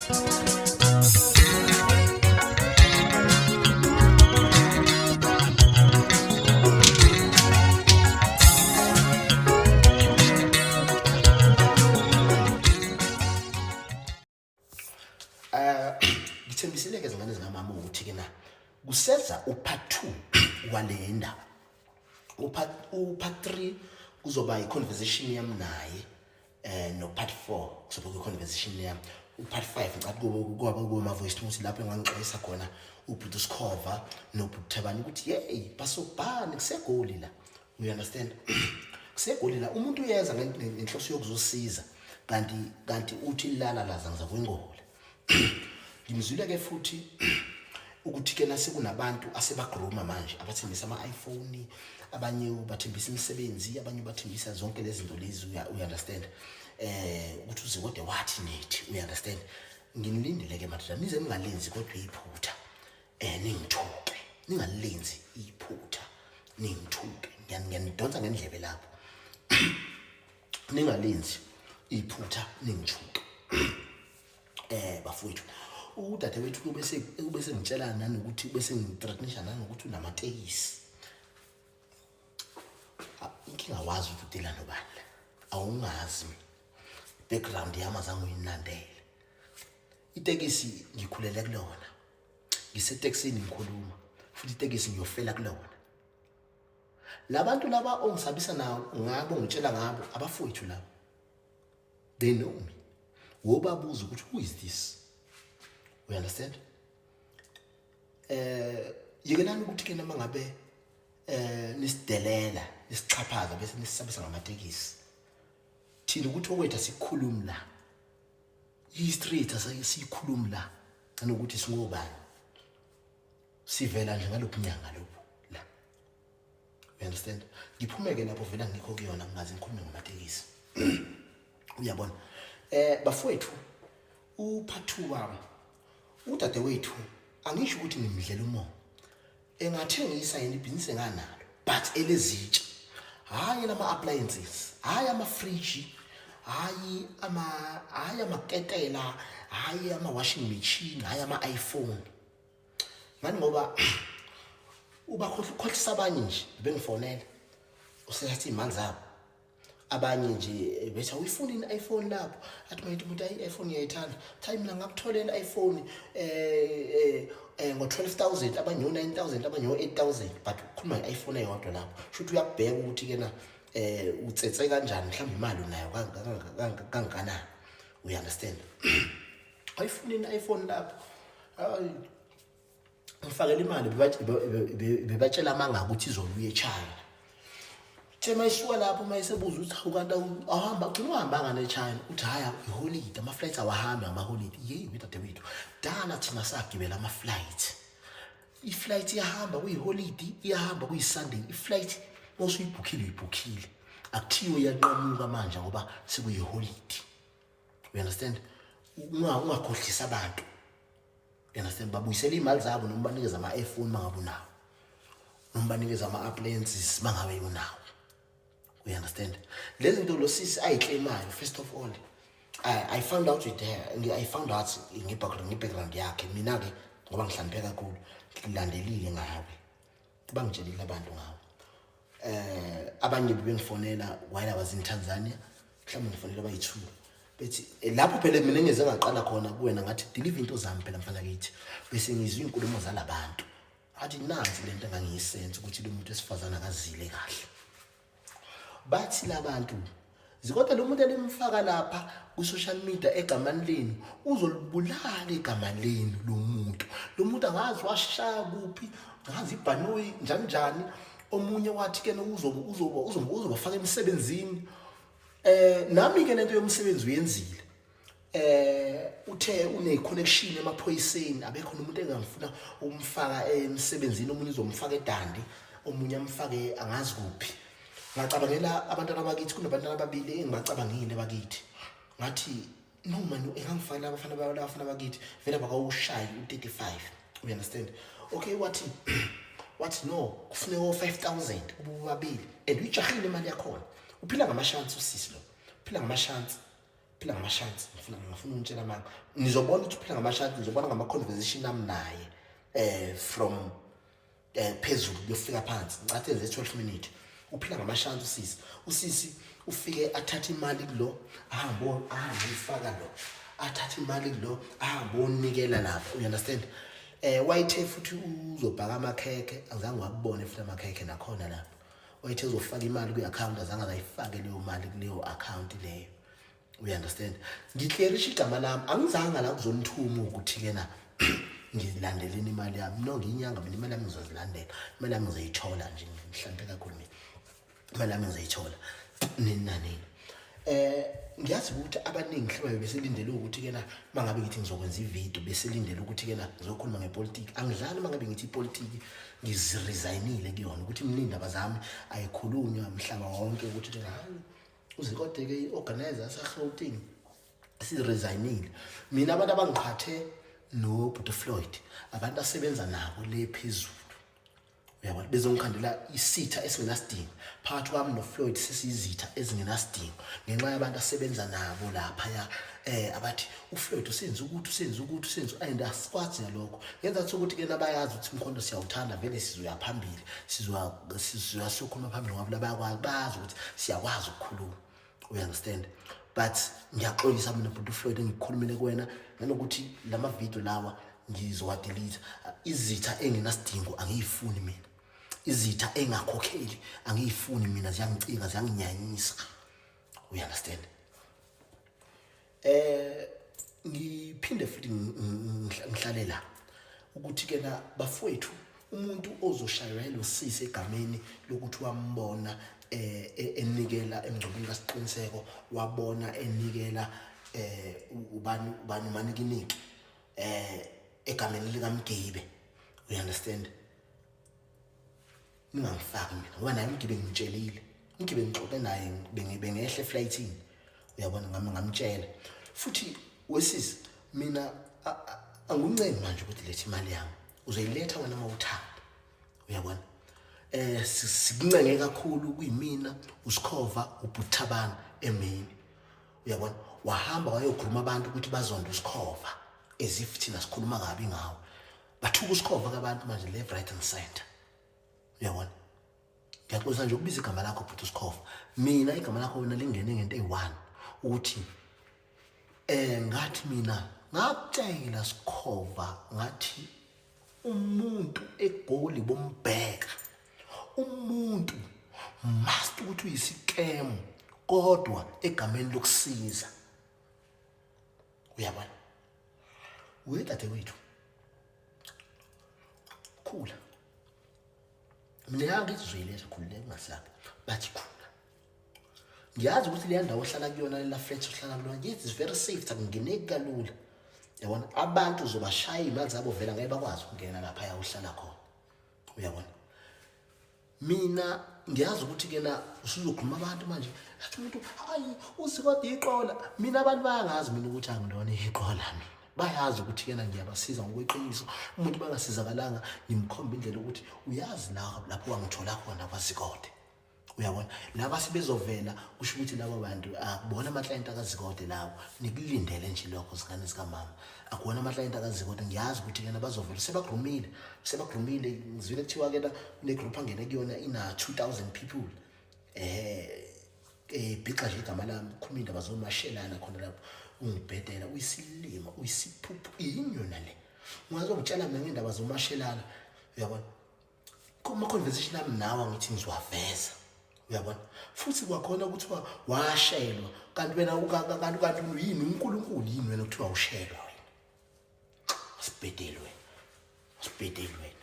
Ngithembisile ke zingane zikamama ukuthi ke na kuseza upart 2 wale ndaba. Upart 3 kuzoba i-conversation yami naye no part 4 kuzoba kwi-conversation yami. Upart 5 ngicela kube kwaba kuma voice notes lapho engangixwayisa khona ubhuti uSkhova nobhuti Thabani ukuthi hey basobhani kuseGoli la. You understand? Kusegoli la umuntu uyeza ngenhloso yokuzosiza kanti uthi lala laza ngiza kwingola. Ngimzwile ke futhi ukuthi ke nasekunabantu asebagroma manje abathembisa ama-iPhone, abanye bathembisa imisebenzi, abanye bathembisa zonke lezi zinto lezi, uya understand ukuthi uze kodwa wathi nethi, uya understand. Nginilindile ke madoda, nize ningalenzi kodwa iphutha, ningithuke, ningalenzi iphutha ningithuke, ngiyanidonsa ngendlebe lapho, ningalenzi iphutha ningithuke. Bafowethu, udadewethu ubese ngitshela nanokuthi ubese ngithreatenisha nanokuthi unamatekisi. Inkinga wazi ukuthi udila nobani la, awungazi background yami, azange uyilandele. Itekisi ngikhulele kulona, ngisetekisini ngikhuluma futhi itekisi ngiyofela kulona. Labantu laba ongisabisa nawo ngabo, ngitshela ngabo abafowethu laba, they know me. Wobabuza ukuthi who is this, you understand? Yekelani ukuthi ke noma ngabe nisidelela nisixhaphaza bese nisisabisa ngamatekisi. Thina ukuthi okwethu asikhulumi la, i-street asiyikhulumi la, nanokuthi singobani, sivela nje ngalokhu nyanga lokhu la, you understand? Ngiphumeke lapho vela ngikho kuyona, ngingaze ngikhulume ngamatekisi, uyabona. Bafowethu, upart 2 wami udadewethu, angisho ukuthi ngimdlela umoya, engathengisa yena ibhizinisi enganalo, but elezitsha, hayi lama appliances, hayi ama fridge, hayi amaketela, hayi ama washing machine, hayi ama iPhone. Ngani ngoba ubakhohlisa abanye nje bengifonela usethatha imali zabo. Abanye nje bethi awuyifuni i-iPhone lapho, athi mayithi umuntu ayi i-iPhone ngiyayithanda, athi mina ngakutholela i-iPhone ngo-12000, abanye ngo-9000, abanye ngo-8000, but ukhuluma nge-iPhone eyodwa lapho. Shuthi uyakubheka ukuthi kena utsetse kanjani, mhlawumbe imali unayo kangakanani, you understand? Ayifuni i-iPhone lapho, hayi ngifakela imali, bebatshela amanga ukuthi izobuya eChina. Uthe mayisuka lapho mayisebuza ukuthi hawu kanti awuhamba, gcina uhambanga neChina, uthi hhayi iholide, ama-flights awahambi ngamaholide. Yeyi wedadewethu, dala thina sagibela ama-flight, i-flight iyahamba kuyiholide, iyahamba kuyi-Sunday. I-flight mawusuyibhukhile uyibhukhile, akuthiwe iyanqamuka manje ngoba sekuyiholide, you understand? Ungakhohlisi abantu, you understand? Babuyisela iy'mali zabo noma banikeze ama-iPhone mangabe unawo, noma banikeze ama-appliances mangabe unawo, you understand? Lezi zinto lo sisi ayiclaimayo, first of all I found out with her, I found out nge-background yakhe. Mina-ke ngoba ngihlanipheke kakhulu, ngilandelile ngawe, bangitshelile abantu ngawe. Abanye bebengifonela while I was in Tanzania, mhlawumbe ngifonela abayi-2, bethi lapho phela mina ngeze ngaqala khona kuwena, ngathi deliver into zami phela mfana kithi, bese ngizwa iy'nkulumo zalabantu, athi nansi lento engangiyisense ukuthi lo muntu wesifazane akazile kahle. Bathi labantu zikodwa lo muntu elimfaka lapha ku-social media egamani lenu uzolibulala igama lenu lo muntu, lo muntu angazi washaya kuphi, angazi ibhanoyi njani njani. Omunye wathi ke uzobafaka emsebenzini. Nami ke lento yomsebenzi uyenzile, uthe une connection emaphoyiseni, abekho nomuntu engangifuna ukumfaka emsebenzini, omunye uzomfaka eDandi, omunye amfake angazi kuphi. Ngacabangela abantwana bakithi, kunabantwana ababili engibacabangile bakithi, ngathi no man, engangifakela abafana bakithi vele abakawushayi u-35, you understand? Okay, wathi no, kufuneka o-5000 ububabili, and uyijahile imali yakhona, uphila ngamashansi usisi lo, uphila ngamashansi. Uphila ngamashansi. Ngifuna ungitshela amanga. Nizobona ukuthi uphila ngamashansi, nizobona ngama conversation ami naye from phezulu kuyofika phansi. Ngicathe nje 12 minutes. Uphila ngamashansi usisi. Usisi ufike athathe imali kulo, ahambe ahambe uyifaka lo. Athathe imali kulo, ahambe onikela lapho. You understand? Wayithe futhi uzobhaka amakhekhe, azange wabone futhi amakhekhe nakhona lapho. Wayithe uzofaka imali kwi-account, azange ayifake leyo mali kuleyo account leyo. You understand? Ngiclearisha igama lami, angizange la kuzonithuma ukuthi ke na ngilandeleni imali yami. No, ngiyinyanga mina, imali yami ngizozilandela. Imali yami ngizoyithola nje, mhlambe kakhulu mina. Imali yami ngizoyithola nini nanini. Ngiyazi ukuthi abaningi mhlawumbe beselindele ukuthi ke na mangabe ngithi ngizokwenza ivideo, beselindele ukuthi ke na ngizokhuluma ngepolitiki. Angidlali mangabe ngithi ipolitiki ngiziresignile kuyona, ukuthi mina indaba zami ayikhulunywa mhlaba wonke ukuthi ke hayi uZikode ke i-organizer yaseGauteng siresignile. Mina abantu abangiqhathe noBhuti Floyd, abantu asebenza nabo le phezulu, uyabona, bezongikhandela isitha esingenasidingo phakathi kwami noFloyd. Sesiyizitha ezingenasidingo ngenxa yabantu asebenza nabo laphaya, abathi uFloyd usenza ukuthi, usenza ukuthi, usenza, and asikwazi nalokho. Ngenza ukuthi ke nabayazi ukuthi umkhonto siyawuthanda vele, sizoya phambili, sizoya siyokhuluma phambili, ngoba bayakwazi, bayazi ukuthi siyakwazi ukukhuluma, you understand? But ngiyaxolisa mina bhuti Floyd, engikukhulumile kuwena, nanokuthi lama video lawa ngizowadelete. Izitha engenasidingo angiyifuni mina, izitha engakhokheli angiyifuni mina, ziyangicika, ziyanginyanyisa, you understand? Ngiphinde futhi ngihlale la ukuthi ke na bafowethu, umuntu ozoshaywa lo sisi egameni lokuthi wambona enikela emngcwabeni kaSiqiniseko, wabona enikela ubani ubani umanikiniki egameni likaMgibe, you understand? Ningangifaki mina, ngoba naye uMgibe ngimtshelile, uMgibe ngixoxe naye bengehle eflightini, uyabona, ngami ngamtshela futhi. Wesisi, mina anguncengi manje ukuthi letha imali yami, uzoyiletha wena uma uthanda, uyabona? Sikuncenge kakhulu kuyimina, uSikhova, uButhabana emini, uyabona? Wahamba wayokhuluma abantu ukuthi bazonda uSikhova, as if thina sikhuluma kabi ngawe. Bathuka uSikhova abantu manje left, right and center, uyabona? Ngiyaxolisa nje ukubiza igama lakho bhuti uSikhova. Mina igama lakho wena lingene ngento eyi-one, ukuthi ngathi mina ngakutshela Sikhova, ngathi umuntu eGoli bombheka umuntu must ukuthi uyisikemu, kodwa egameni lokusiza, uyabona? We dadewethu, khula. Mina yangithi uzoyiletha, khululeka, ungasabi. Bathi khula. Ngiyazi ukuthi leya ndawo ohlala kuyona, lela flat ohlala kulona, yes, it's very safe, akungeneki kalula, uyabona? Abantu uzobashaya iy'mali zabo vele, ngeke bakwazi ukungena laphaya uhlala khona, uyabona? Mina ngiyazi ukuthi kena usuzokhuluma abantu manje, athi umuntu hayi uZikode iqola. Mina abantu bayangazi mina ukuthi angilona iqola. Mina bayazi ukuthi kena ngiyabasiza ngokweqiniso. Umuntu bangasizakalanga, ngimkhomba indlela ukuthi uyazi la lapho wangithola khona kwaZikode, uyabona? Laba sebezovela, kusho ukuthi laba bantu akubona amaklayenti akaZikode lawo. Nikulindele nje lokho, zingane zikamama, akuwona amaklayenti akaZikode. Ngiyazi ukuthi kena bazovela, sebagrumile, sebagrumile. Ngizwile kuthiwa kena kune-group angene kuyona ina 2000 people, bhixa nje igama lami, khuluma indaba zomashelana khona lapho. Ungibhedela, uyisilima, uyisiphuphu, iyinyona le. Ungazongitshela mina ngendaba zomashelana, uyabona? Kuma-conversation ami nawe ngithi ngizowaveza, uyabona? Futhi kwakhona kuthiwa washelwa, kanti wena kanti yini, uNkulunkulu yini wena kuthiwa ushelwa wena? Asibhedeli wena, asibhedeli wena.